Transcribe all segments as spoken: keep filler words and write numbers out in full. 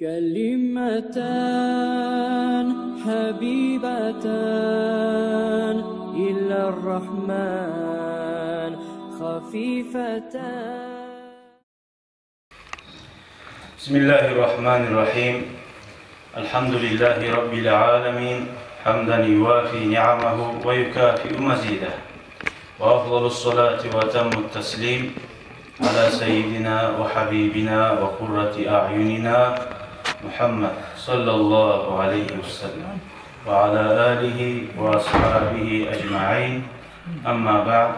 كلمتان حبيبتان إلى الرحمن خفيفتان. بسم الله الرحمن الرحيم. الحمد لله رب العالمين، حمدا يوافي نعمه ويكافئ مزيده. وأفضل الصلاة وأتم التسليم على سيدنا وحبيبنا وقرة أعيننا محمد صلى الله عليه وسلم وعلى آله وأصحابه أجمعين. أما بعد،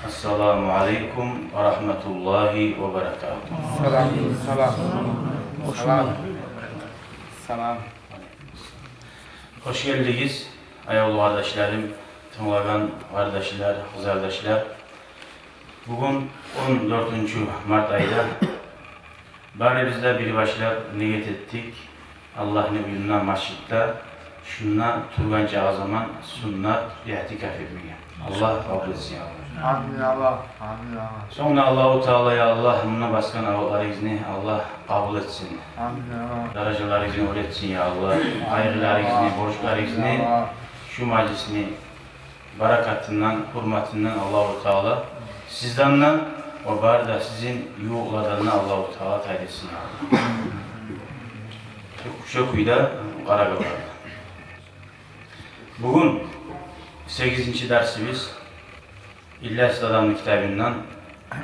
السلام عليكم ورحمة الله وبركاته. Салам, салам. Салам. Салам. Хош гелдигиз, аявлу къардашларым, тынглагъан къардашлар, къызардашлар. Бугюн он дёртюнчю март айда барыбыз да бир башлап ният этдик Аллагьны уьюнде, межитде, шунда тургъан чакъы заман суннат иътикаф этмеге. Аллагь къабул этсин, я Аллагь. Амин, я Аллагь. Амин, я Аллагь. Сонг да Аллагьу Таала, я Аллагь, мунда басгъан авлакъларыгъызны Аллагь къабул этсин. Амин, я Аллагь. Даражаларыгъызны оьр этсин, я Аллагь. Къайгъыларыгъызны, борчларыгъызны, шу мажлисни баракатындан, гьюрметинден Аллагьу Таала сизден де ва бары да сизин ювукълардан да Аллагьу Таала тайдырсын, я Аллагь. Шу кюйде къарагъанлар. Бугюн сегизинчи дарсыбыз Ильяс адамны китабындан.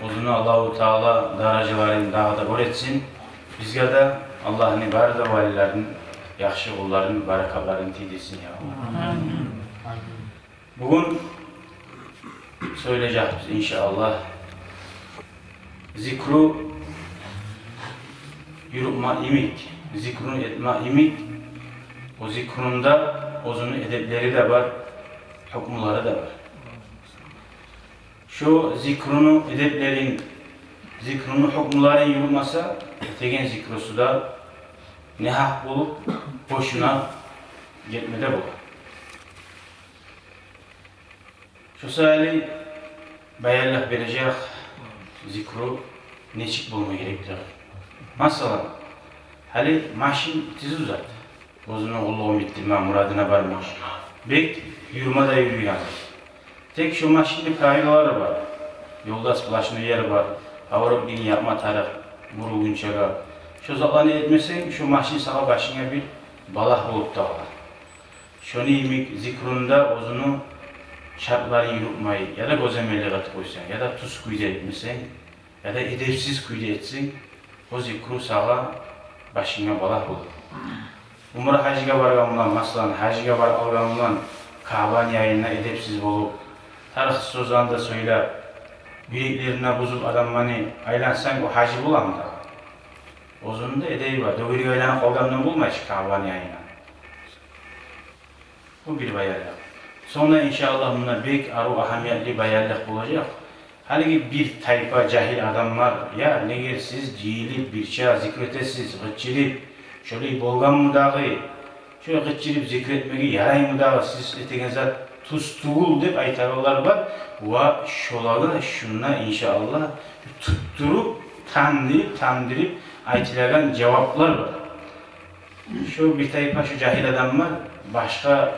Оьзюню Аллагьу Таала даражаларын дагъы да оьр этсин. Бизге де Аллагьны бары да валилерин, яхшы къулларын, баракатларын тийдирсин, я Аллагь. Бугюн сёйлежекбиз, иншааллагь, зикру юрютме йимик, зикруну этме йимик. О зикруну да оьзюню эдеплери де бар, гьукмулары да бар. Шо зикруну эдеплерин, зикруну гьукмуларын юрютмесе, этеген зикрусу да негьакъ болуп, бошуна гетме де болар. Шо саялы баянлап бережек зикру нечик болма герекдиги. Масала, гьали машин тизу зат. Оьзюню къуллугъун битдирме, мурадына барма. Бек юрюме де юрюй. Тек шо машинни правилалары бар. Ёлда сплошной ер бар. Поворотнигин япма тарыкъ, бурулгъунчагъа. Шо затланы этмесенг, шо машин сагъа, башынга бир балагь болуп да къалар. Шону йимик зикруну да оьзюню шартларын юрютмей, яда гёземеллик этип къойсанг, яда тюз кюйде этмесенг, яда эдепсиз кюйде этсенг, о зикру сагъа, башынга балагь болур. Умра-гьажгъа баргъан булан, масала, гьажгъа барып алгъан булан, Каабаны янына эдепсиз болуп, тарыкъсыз сёзлени де сёйлеп, билеклерин бузуп адамланы айлансанг, о гьажи боламы дагъы? Оьзюню де эдеби бар. Дёгерек айланып къалгъандан болмай чы Каабаны янына. Бу бир баянлыкъ. Сонг да, иншааллагь, мунда бек арив агьамиятлы баянлыкъ болажакъ. Гьалиги бир тайпа жагьил адамлар, я, неге сиз жыйылып бирче зикру этесиз, къычырып, шолай болгъанмы дагъы? Шолай къычырып зикру этмеге яраймы дагъы? Сиз этеген зат тюз тюгюл деп айтагъанлар бар. Ва шолагъа шунда, иншааллагь, тутдуруп, тандырып, тандырып айтылагъан жаваплар бар. Шо бир тайпа, шо жагьил адамлар башгъа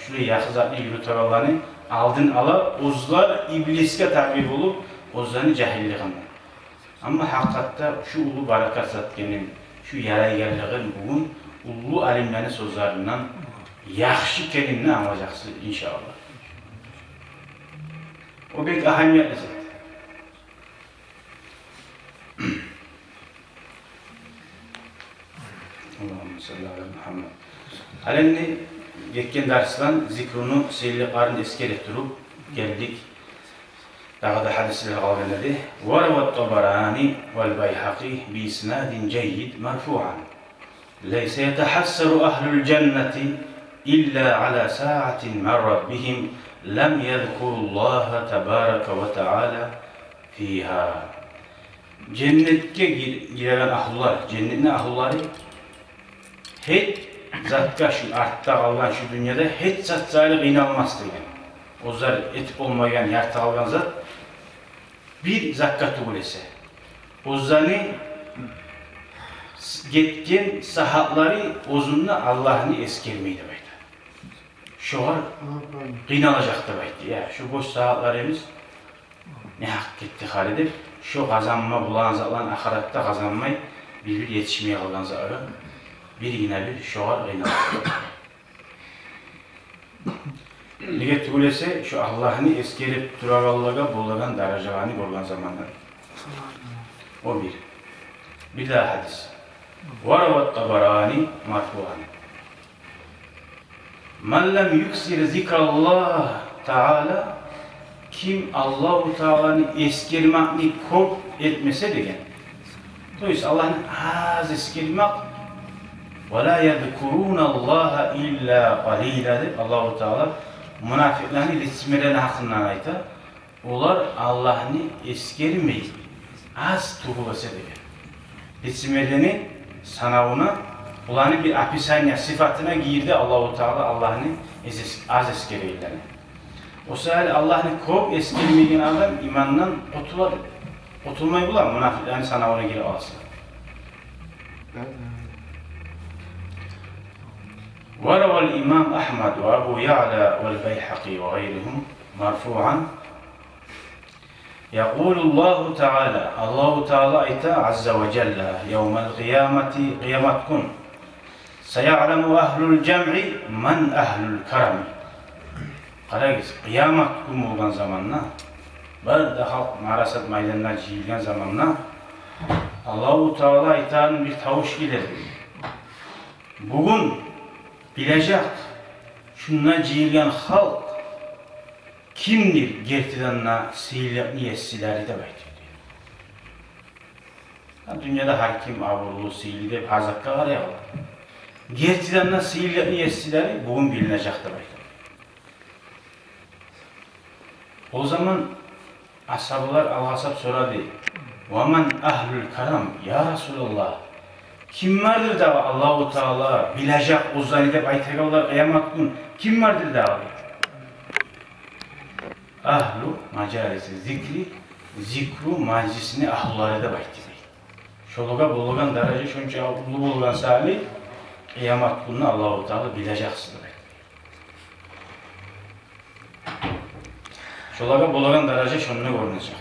шулай яхшы затны юрютегенлени алдын ала, оьзлер иблисге табиъ болуп, оьзлени жагьиллигинде. Амма гьакъыкъатда шу уллу баракат зат экенин, шу ярайгъанлыгъын бугюн уллу алимлени сёзлеринден яхшы экенин англажакъсыз, иншааллагь. О бек агьамиятлы зат. Аллагьумма салли аля Мухаммад. Гьали энни гетген дарсдан зикруну сыйлылыкъларын эсгере туруп гелдик. Дагъы да гьадислер къалгъан эди. Ва рава ат-Табарани валь-Байгьакъи би иснадин жаййид марфуъан. Лайса ятагьассару агьлуль жаннати илла аля саатин маррат бигьим лам язкуруллагьа табарака ва тааля фигьа. Женнетге гир-, гиреген агьлулар, женнетни агьлулары гьеч затгъа, шу артда къалгъан шу дюньяда гьеч зат саялы къыйналмас деген. Оьзлер этип болмайгъан, ярты къалгъан зат, бир затгъа тюгюл эсе. Оьзлени гетген сагьатлары оьзюнде Аллагьны эсгермей деп айта. Шогъар къыйналажакъ деп айта. Я, шу бош сагьатларыбыз не гьакъ гетди гьали деп, шо къазанма болагъан затланы ахыратда къазанмай, бир-бир етишмей къалгъан затлагъа, биргине-бир шогъар къыйналажакъ. Неге тюгюл эсе, шо Аллагьны эсгерип турагъанлагъа болагъан даражаланы гёрген заманда. О бир. Бир дагъы гьадис. Ва рава ат-Табарани марфуан: «Ман лам юксир зикраллагь таала», ким Аллагьу Тааланы эсгермекни кёп этмесе деген. То есть Аллагьны аз эсгермек. «Ва ла язкуруналлагьа илла къалила», – деп Аллагьу Таала мунафикъланы, лицемерлени гьакъындан айта. Олар Аллагьны эсгермей, аз тюгюл эсе деген. Лицемерлени санавуна, буланы бир описание, сыфатына гирди Аллагьу Таала Аллагьны эз-, аз эсгерегенлени. О саялы Аллагьны кёп эсгермеген адам имандан къутула деп. Къутулмай бола, мунафикъланы санавуна гирип къалса. Ва равал имам Агьмад ва Абу Яъла вал Байгьакъи ва гъайругьум марфуан: «Якъулуллагьу таала», Аллагьу Таала айта, азза ва жалла, «явмал къиямати», къыямат гюн, «саяъламу агьлул жамъи ман агьлул карами». Къарагъыз, къыямат гюн болгъан заманда, бары да халкъ Арасат майданына жыйылгъан заманда, Аллагьу Таала айтагъан бир тавуш гелер: «Бугюн билежек шунда жыйылгъан халкъ кимдир гертиден де сыйлылыкъны еслери», – деп айтып. Гьа, дюньяда гьар ким абурлу, сыйлы деп гьар затгъа къарай олар. Гертиден де сыйлылыкъны еслери бугюн билинежек деп айта. О заман асгьабалар алгъасап сорады: «Ва ман агьлул карам, я Расулаллагь? Ким бардыр дагъы Аллагьу Таала билежек оьзлени деп айтагъанлар къыямат гюн? Ким бардыр дагъы?» «Агьлу мажалиси зикри, зикру мажлисини агьлулары», – деп айтды. Шолагъа болагъан даража шонча уллу болгъан саялы, къыямат гюнню Аллагьу Таала билежек сизин деп айтды. Шолагъа болагъан даража шонда гёрюнежек.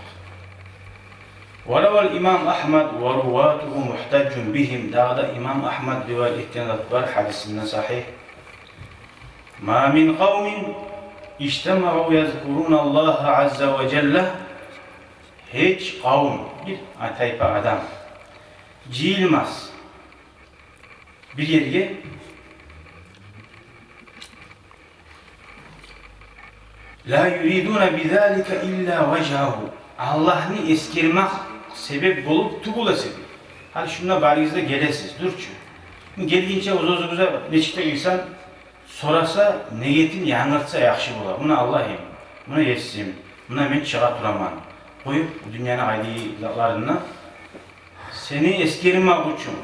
Ва равал имам Агьмад ва руватугьу мухтажжун бигьим, дагъы да имам Агьмад риваят этген зат бар, гьадисинде сагьигь. Ма мин къавмин ижтамаъу язкуруналлагьа азза ва жалла. Гьеч къавум, бир тайпа адам жыйылмас бир ерге, ла юридуна бизалика илла важгьагьу. Аллагьны эсгермек себеп болуп тюгюл эсе. Гьали шунда барыгъыз да гелесиз, дюр чю. Гелгинче оьз-оьзюгюзге нечик де инсан сораса, негетин янгыртса яхшы бола. Муна Аллагьым, муна Есим, муна мен чыгъа тураман. Къоюп дюньяны айры затларын да, сени эсгермек учун.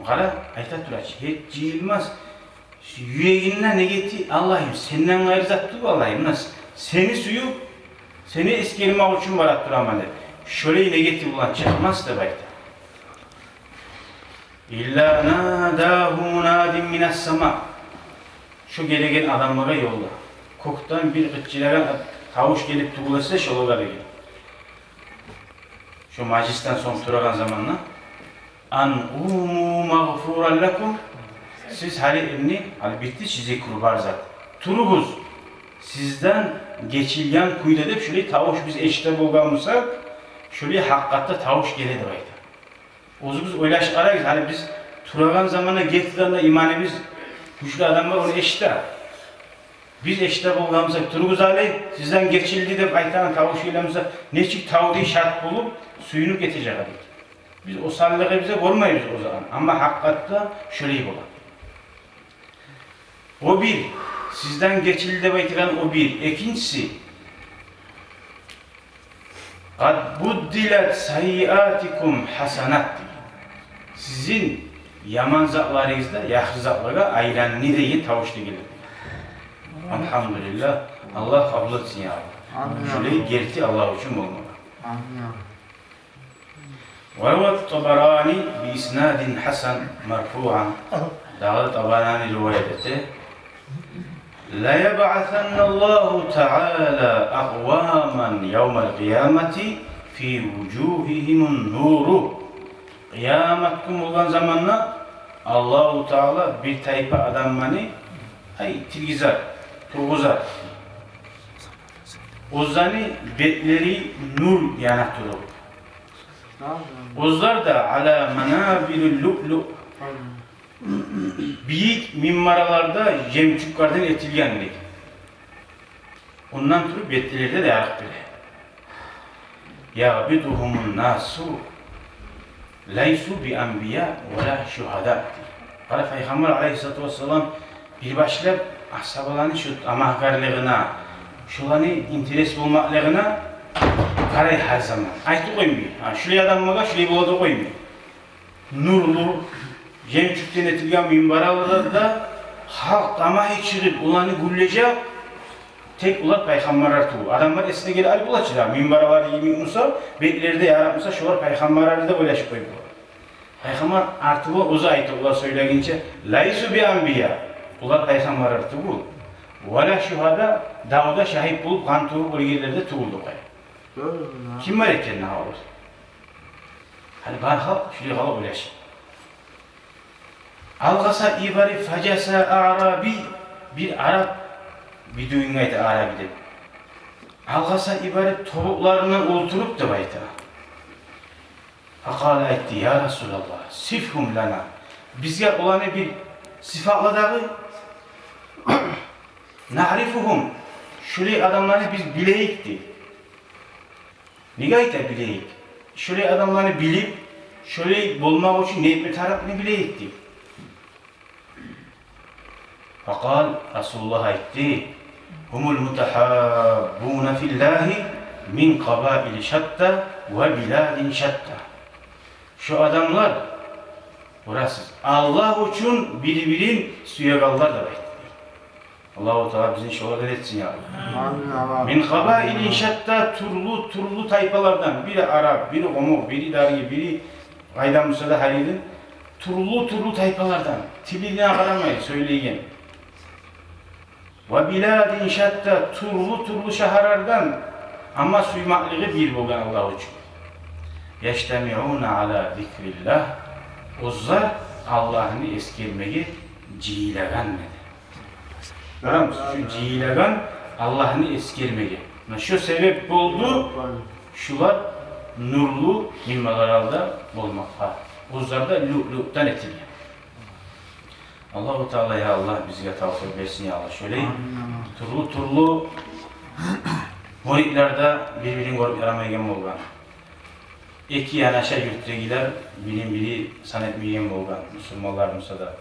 Къара, айта тура чы, гьеч жыйылмас юрегинде негети: «Аллагьым, сенден къайры зат тюгюл, Аллагьым, муна сени сююп, сени эсгермек учун бара тураман», – деп. Шолай негети булан чыкъмас деп айта. Илла надагьу мунадин минас сама. Шо гелеген адамлагъа ёлда кёкден бир къычырагъан тавуш гелип тюгюл эсе шолагъа деген. Шо мажлисден сонг турагъан заманда: «Ан къуму магъфуран лакум». Сиз гьали энни, гьали битди чи зикру, бар зат. Туругъуз, сизден гечилген кюйде деп, шолай тавуш биз эшите болгъан бусакъ, шолай гьакъыкъатда тавуш геле деп айта. Оьзюгюз ойлашып къарагъыз, гьали биз турагъан заманда гертиден де иманыбыз гючлю адамлар ону эшите. Биз эшите болгъан бусакъ, «Туругъуз гьали, сизден гечилди», – деп айтагъан тавуш гелген буса, нечик тавдай шат болуп, сююнюп гетежек эдик. Биз осаллыгъыбызны гёрмейбиз о заман. Амма гьакъыкъатда шолай бола. О бир, сизден гечилди деп айтагъан о бир. Экинчиси, «Къад буддилат саййиатикум хьасанат», – деген. Сизин яман затларыгъыз да яхшы затлагъа айланды деген тавуш да геле. Альгьамдулиллагь, Аллагь къабул этсин, я Аллагь. Амин. Шолай герти Аллагь учун болмагъа. Амин. وروى الطبراني بإسناد حسن مرفوعا. Дагъы Табарани риваят эте: ليبعثن الله تعالى أقواما يوم القيامة في وجوههم النور. Къыямат гюн болгъан заманда Аллагьу Таала бир тайпа адамланы, ай, тиргизер, тургъузар. Оьзлени бетлери нюр яна туруп, оьзлер де على منابر اللؤلؤ, бийик минбаралар да жемчугъунден этилгенлей. Ондан туруп бетлери де ярыкъ бере. يغبطهم الناس ليسوا بأنبياء ولا شهداء. Къара, Пайхаммар алайгьиссалату вассалам бир башлап асгьабаланы шу тамагьгъарлыгъына, шоланы интерес болмакълыгъына къарай гьар заман. Айтып къоймай, гьа, шулай адам болгъан, шулай бола деп къоймай. Нюрлю, жемчугъунден этилген минбарларда халкъ тамагьы чыгъып, оланы гюллежек, тек олар пайхаммарлар тюгюл. Адамлар эсине геле алып бола чы да, минбарлар йимик буса, бетлери де ярыкъ буса, шолар пайхаммарлар деп ойлашып къоюп бола. Пайхаммар артында оьзю айта, олар сёйлегинче: ليسوا بأنبياء. Олар пайхаммарлар тюгюл. ولا شهداء, давда шагьит болуп, къан тёгюп оьлгенлер де тюгюл деп къоя. Ким бар экен дагъы олар? Гьали бар халкъ шулай къала ойлашып. ألقى سيفه فجثى أعرابي, бир араб, бедуинге айта араби деп. ألقى سيفه, тобукъларына олтуруп деп айта. فقال, айтды: يا رسول الله صفهم لنا. Бизге оланы бир сыфатла дагъы. نعرفهم, шулай адамланы биз билейик дей. Неге айта билейик? Шолай адамланы билип, шолай болмакъ учун не этме тарыкъны билейик дей. فقال, Расулуллагь айтды: هم المتحابون في الله من قبائل شتى وبلاد شتى. Шо адамлар, гёресиз, Аллагь учун бири-бирин сюегенлер деп айтды. Аллагьу Таала бизин шолардан этсин, я Аллагь. Амин, амин. من قبائل شتى, тюрлю-тюрлю тайпалардан, бири араб, бири къумукъ, бири дарги, бири къайдан буса да гьар ерден, тюрлю-тюрлю тайпалардан, тилине къарамай сёйлейген. وبلاد شتى, тюрлю-тюрлю шагьарлардан, амма сюймеклиги бир болгъан Аллагь учун. يجتمعون على ذكر الله, оьзлер Аллагьны эсгермеге жыйылагъан деди. Гёремисиз, шу жыйылагъан Аллагьны эсгермеге. Муна шу себеп болду, шулар нюрлю минбарларда болмакъгъа. Оьзлер де луълудан этилген. Аллагьу Таала, я Аллагь, бизге тавфикъ берсин, я Аллагь. Шолай, амин, амин, тюрлю-тюрлю муритлер де бир-бирин гёрюп ярамайгъан болгъан. Эки янаша юртдагъылар бирин-бири сан этмейген болгъан, мусулманлар буса да.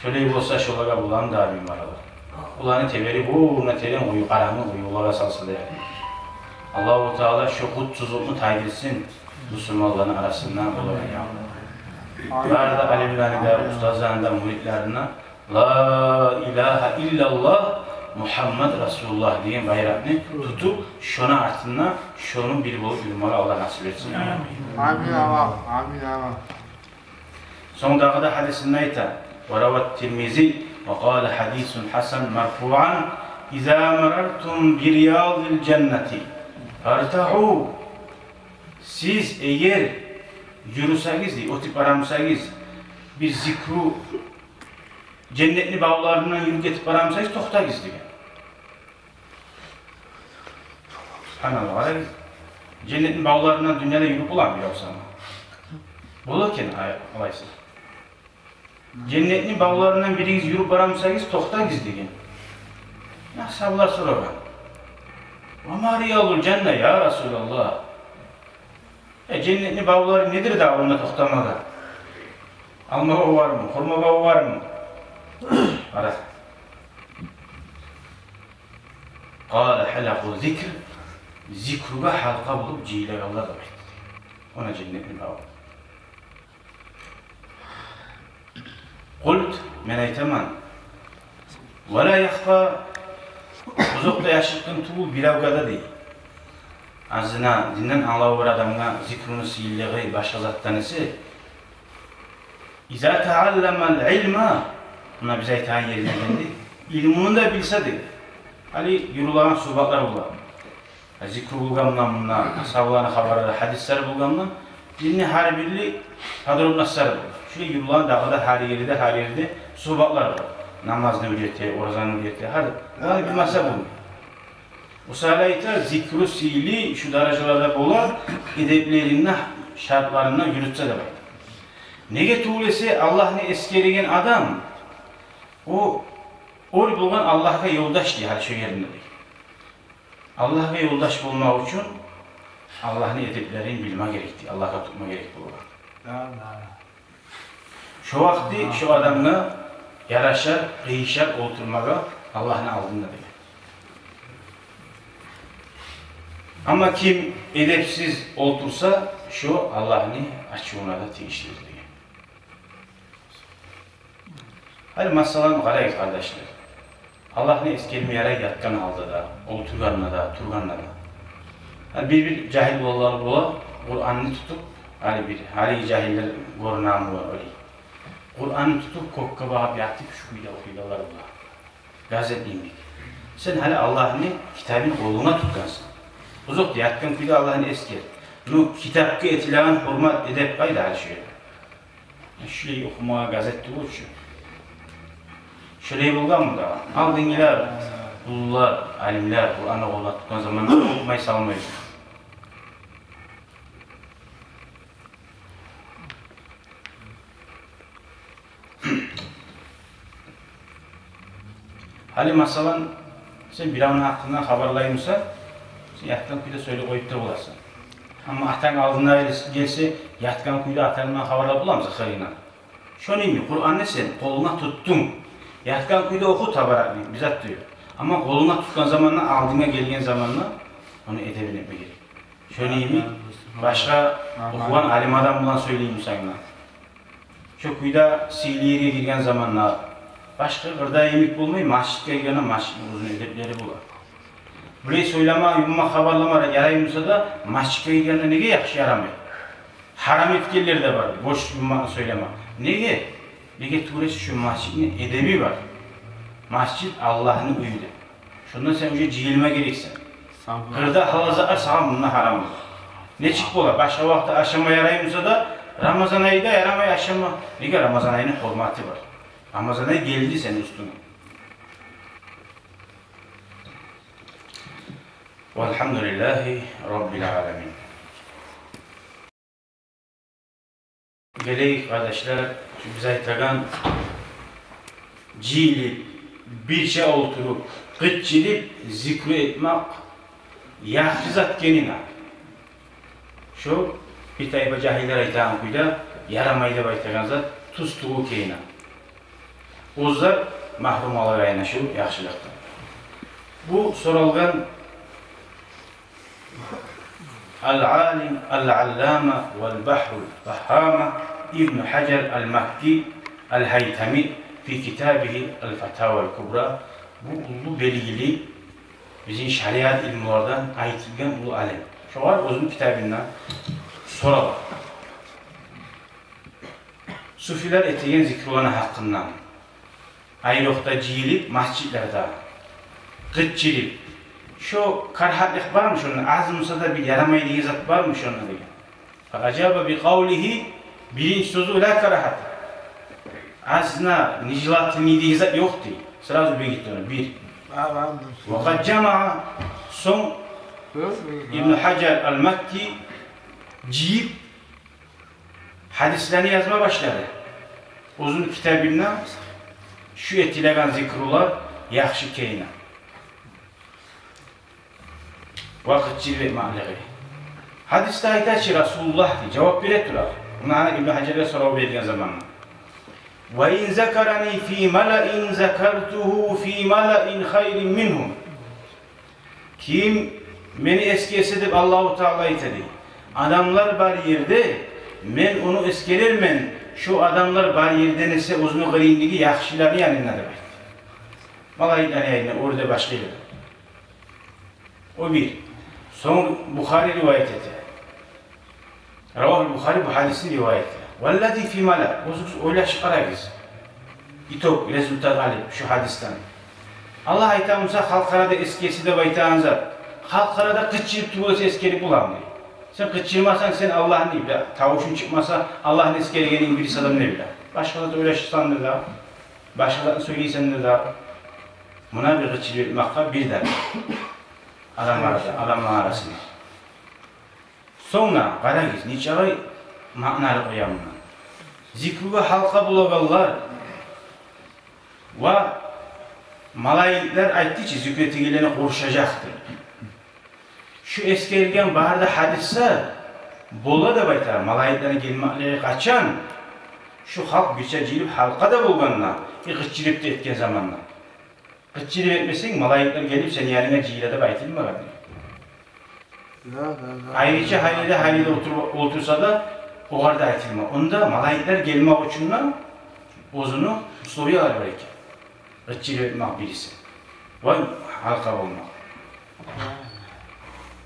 Шолай болса, шолагъа булан да минбарлар. Буланы теберип, о, муна терен къую, къарангы къуюлагъа салса да. Аллагьу Таала шо къутсузлукъну тайдырсын мусулманланы арасындан олагъа, я Аллагь. Бары да алимлени де, устазланы да, муритлерини де لا إله إلا الله محمد رسول الله деген байракъны тутуп, шону артында, шону бир болуп юрюмеге Аллагь насип этсин. Амин, я Аллагь. Амин, я Аллагь. Сонг дагъы да гьадисинде айта: وروى الترمذي وقال حديث حسن مرفوعا: إذا مررتم برياض الجنة فارتعوا. Сиз эгер юрюсегиз, дей, оьтюп барамсагъыз, бир зикру, женнетни бавларындан юрюп гетип барамсагъыз, токътагъыз деген. Субгьаналлагь, къарагъыз. Женнетни бавларындан дюньяда юрюп боламы, ёкъса? Бола экен, ай, алайса. Женнетни бавларындан биригиз юрюп барамсагъыз, токътагъыз деген. Асгьабалар сорагъан: وما رياض الجنة يا رسول الله؟ Э, женнетни бавлары недир дагъы онда токътамагъа? Алма баву бармы, хурма баву бармы? Къара. قال حلق الذكر, зикругъа гьалкъа болуп жыйылагъанлар деп айтды. Она женнетни баву. قلت, мен айтаман: ولا يخفى, озокъда яшыртгъын тюгюл биревге де, дей. Азына динден англаву бар адамгъа зикруну сыйлылыгъы башгъа затдан эсе, иза таалламал илма, муна биз айтагъан ерине гелди, илмуну да билсе де, гьали юрюлеген сугьбатлар бола. Зикру болгъан булан, муна асгьабаланы хабарлары, гьадислер болгъан булан, динни гьар бирли подробностлар бола. Шулай юрюлеген дагъы да гьар ерде, гьар ерде сугьбатлар бар. Намазны уьйрете, оразаны уьйрете, гьар, оланы билмесе болмай. О саялы айта, зикру сыйлы шу даражаларда бола, эдеплерин, шартларын юрютсе деп айта. Неге тюгюл эсе, Аллагьны эсгереген адам, о, о болгъан Аллагьгъа ёлдаш дей, гьали шо еринде дей. Аллагьгъа ёлдаш болмакъ учун Аллагьны эдеплерин билме герек дей, Аллагьгъа тутма герек болгъан. Да, да. Шо вакъти шо адамгъа ярашар, къыйышар олтурмагъа Аллагьны алдында деген. Амма ким эдепсиз олтурса, шо Аллагьны ачувуна да тийишлидир деген. Гьали масала къарайыкъ, къардашлар. Аллагьны эсгерме ярай ятгъан гьалда да, олтургъанда да, тургъанда да. Гьали бир-бир жагьил балалар бола, Къуранны тутуп, гьали бир, гьали жагьиллер гёрюнеми олай. Къуранны тутуп, кёкге багъып ятып, шу кюйде охуйгъанлар бола. Газет йимик. Сен гьали Аллагьны китабын къолунга тутгъансан. Озокъда, ятгъан кюйде Аллагьны эсгер. Ну, китапгъа этилеген гьюрмат, эдеп къайда гьали шу ерде? Шулай охумагъа газет тюгюл чю. Шулай болгъанмы дагъы? Алдынгъылар, уллулар, алимлер Къуранны къолуна тутгъан заманда охумай салмай. Гьали масала, сен биревню гьакъындан хабарлаймысан, сен ятгъан кюйде сёйлеп къоюп да боласан. Амма атанг алдына гелсе, гелсе, ятгъан кюйде атангдан хабарлап боламысан хырына? Шону йимик, Къуранны сен къолунга тутдунг. Ятгъан кюйде оху табаракъны, бир зат да ёкъ. Амма къолунга тутгъан заманда, алдынга гелген заманда ону эдебин этме герек. Шону йимик, башгъа охугъан алим адам булан сёйлеймисен, шо кюйде сыйлы ерге гирген заманда, башгъа къырда йимик болмай, межитге гиргенде межитни оьзюню эдеплери бола. Булай сёйлеме, юммакъ хабарлама ярай буса да, межитге гиргенде неге яхшы ярамай? Гьарам этгенлер де бар, бош юммакъны сёйлеме. Неге? Неге тюгюл эсе, шо межитни эдеби бар. Межит Аллагьны уьюдюр. Шонда сен уже жыйылма герексен. Къырда гьалал затлар сагъа мунда гьарам бола. Нечик бола? Башгъа вакътиде ашама ярай буса да, Рамазан айда ярамай ашама. Неге? Рамазан айны гьюрматы бар. Рамазан ай гелди сени уьстюнге. Валгьамдулиллагьи раббил аламин. Гелейик, къардашлар, шу биз айтагъан жыйылып, бирче олтуруп, къычырып зикру этмек яхшы зат экенине. Шо бир тайпа жагьиллер айтагъан кюйде, ярамай деп айтагъан зат тюз тюгюл экенине. Оьзлер магьрум къалар ана шу яхшылыкъдан. Бу соралгъан ал-алим, ал-аллама, вал-багьрул-фагьама Ибну Гьажар ал-Макки ал-Гьайтами фи китабигьи ал-Фатавал Кубра. Бу уллу белгили, бизин шариат илмулардан айтылгъан уллу алим. Шогъар оьзюню китабында сорала. Суфилер этеген зикруланы гьакъындан. Айрокъда жыйылып, межитлерде къычырып. Шо карагьатлыкъ бармы шонда? Аз буса да бир ярамай деген зат бармы шонда деген. Фа ажаба би къавлигьи, биринчи сёзю ла карагьат. Азына нежелательный деген зат ёкъ дей. Сразу бегитди ону, бир. Ва къад жамаа, сонг Ибну Гьажар ал-Макки жыйып, гьадислени язма башлады. Оьзюню китабында шу этилеген зикрулар яхшы экенине. Вакътиси бетмалыгъы. Гьадисде айта чы Расулуллагь дей, жавап бере тура. Муна Ибну Гьажаргъа сорав берген заманда. Ва ин закарани фи малаин закартугьу фи малаин хайрин мингьум. Ким мени эсгерсе деп Аллагьу Таала айта дей. Адамлар бар ерде мен ону эсгерермен, шо адамлар бар ерден эсе оьзюню къырыйындагъы яхшыланы янында деп айта. Малайиклени янында, оьрде башгъа ерде. О бир. Сонг Бухари риваят эте. Равагьул Бухари, бу гьадисни риваят эте. Валлази фима ла, оьзюгюз ойлашып къарагъыз. Итог, результат алып шу гьадисден. Аллагь айта буса, халкъ арада эсгерсе деп айтагъан зат. Халкъ арада къычырып тюгюл эсе эсгерип боламы? Сен къычырмасанг, сен Аллагьны, бир тавушунг чыкъмаса, Аллагьны эсгергенинг бириси адам не биле? Башгъа зат ойлашсанг да, башгъа зат сёйлейсен де, муна бир къычырып этмакъгъа бирден. Адам арада, адамлар арасында. Сонг да къарагъыз, нечакъы маъналы къоямын. Зикругъа гьалкъа болагъанлар ва малайиклер айтды чы, зикру этегенлени къуршажакъ деп. Шу эсгерилген бары да гьадислер бола деп айта, малайиклени гелмеклиги къачан? Шу халкъ бирче жыйылып гьалкъа да болгъанда, и къычырып да этген заманда. Къычырып этмесенг, малайиклер гелип сени янынга жыйыла деп айтылмагъан. Айрыча гьалиде, гьалиде олтур-, олтурса да, огъар да айтылма. Онда малайиклер гелмек учун да оьзюню условиялары бар экен. Къычырып этмек бириси. Ва гьалкъа болмакъ.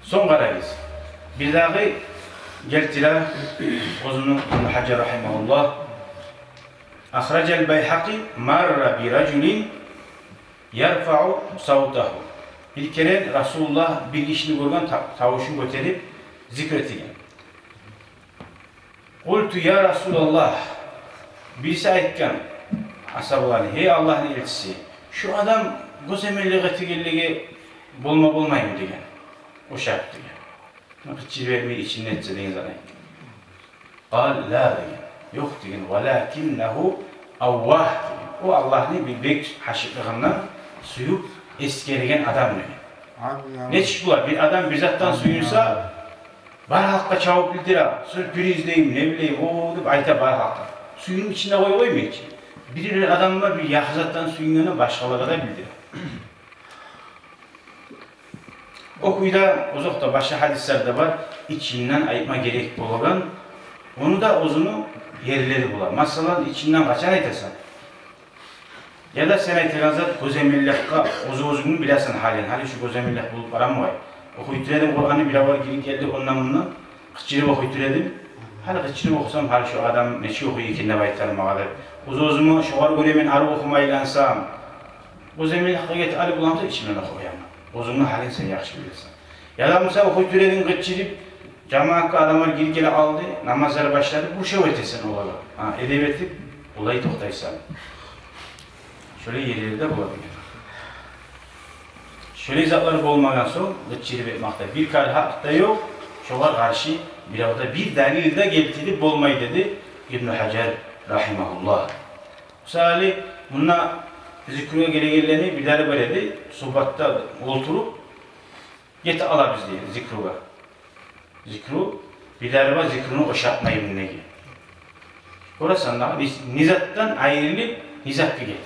Сонг къарагъыз. Бирдагъы гелтире оьзюню Ибну Гьажар рагьимагьуллагь. Ахражал Байгьакъи: марра би ражулин ярфаъу савтагьу. Бир керен Расулуллагь бир гишини гёрген, та-, тавушун гётерип зикр этеген. Къулту: я Расулаллагь, бириси айтгъан асгьабаланы: гьей Аллагьны элчиси, шу адам гёземеллик этегенлеге болма болмаймы деген. Ошап деген. Къычырып этмей, ичинде этсе деген зат айтгъан. Къала: ла деген. Ёкъ деген. Валакиннагьу аввагь деген. О Аллагьны бир бек гьашыкълыгъындан сююп эсгереген адам деген. Нечик бола, бир адам бир затдан сююнсе, бар халкъгъа чабып билдире, сюрприз дейми, не билейим, о деп айта бар халкъгъа. Сююнюп ичинде къой-, къоймай чы. Бир адамлар бир яхшы затдан сююнгенин башгъалагъа да билдире. О кюйде озокъда башгъа гьадислер де бар, ичинден айтма герек болагъан, ону да оьзюню ерлери бола. Масала, ичинден къачан айтасан? Яда сен айтагъан зат гёземелликге, оьз-оьзюнгню билесен гьалин. Гьали шу гёземеллик болуп барамы къой? Охуй тура эдим Къуранны, биревлер гирип гелди ондан-мундан, къычырып охуй тура эдим. Гьали къычырып охусам, гьали шу адам нечик охуй экен деп айтар магъа деп. Оьз-оьзюме шогъар гёре мен арив охума айлансам, гёземелликге гетип алып боламса, ичимден охуй къояман. Оьзюнгню гьалин сен яхшы билесен. Яда буса охуй тура эдинг къычырып, жамаатгъа адамлар гирип геле къалды, намазлар башлады, къуршав этесен олагъа. Гьа, эдеп этип, олай токътайсан. Шолай ерлер де бола деген. Шолай затлар болмагъан сонг, къычырып этмекде бир карагьат да ёкъ, шогъар къаршы бирев де бир далил де гелтирип болмай, деди Ибну Гьажар рагьимагьуллагь. Мисали, мунда зикругъа гелегенлени бирлери бар эди, субатда олтуруп, гетип къалабыз дей зикругъа. Зикру, бирлери бар зикруну ошатмайман деген. Гёресен дагъы, не, не затдан айрылып, не затгъа гете.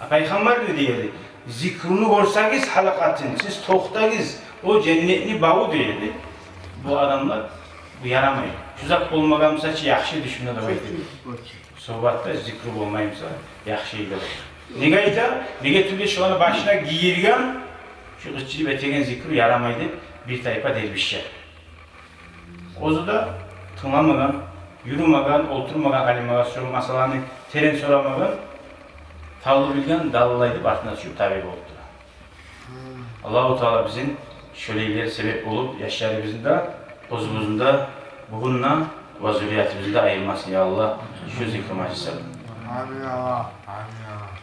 А Пайхаммар не дей эди? Зикруну гёрсегиз гьалакъатын, сиз токътагъыз, о женнетни баву дей эди. Бу адамлар, бу ярамай. Шу зат болмагъан буса чы яхшы эди шунда деп айта эди. Субатда зикру болмай буса, яхшы эди. Неге айта? Неге тюгюл шоланы башына гийирген, шу къычырып этеген зикру ярамай деп бир тайпа дервишлер. Оьзю де тынгламагъан, юрюмеген, олтурмагъан алимлеге, шо масъаланы терен сорамагъан, тавлу билген далиллер айтып, артына тюшюп табиъ болуп тура. Аллагьу Таала бизин шолайлар себеп болуп, яшларыбызны да, оьзюбюзню де, бугюн де ва зурриятыбызны да айырмасын, я Аллагь, шу зикру мажлислерден. Амин, я Аллагь. Амин, я Аллагь.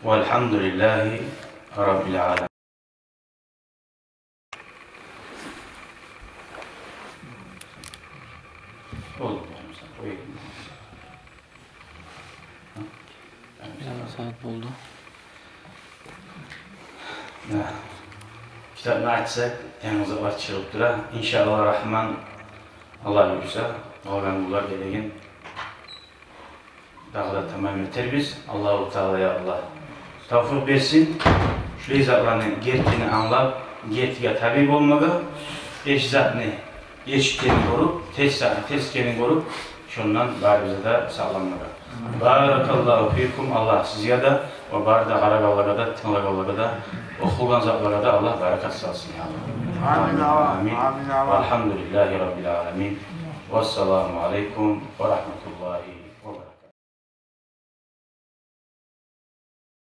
Валгьамдулиллагьи раббил аламин. Болду, болмаса, къояйым. Ярым сагьат болду. Да. Китапны ачсакъ, янгы затлар чыгъып тура. Иншааллагь Рагьман, Аллагь буюрса, къалгъан гюнлер гелеген дагъы да тамам этербиз. Аллагьу Таала, я Аллагь, тавфикъ берсин шулай затланы гертини англап, гертиге табиъ болмагъа, терс затны эшитгенин гёрюп, терс затны терс экенин гёрюп, Шондан барыбызгъа да сагъламлыкъ. Баракаллагьу фикум, Аллагь сизге де, ва бары да къарагъанлагъа да, тынглагъанлагъа да, охулгъан затлагъа да Аллагь баракат салсын, я Аллагь. Амин, Аллагь. Амин. Амин, Аллагь. Валгьамдулиллагьи раббил аламин. Вассаламу алейкум ва рагьматуллагьи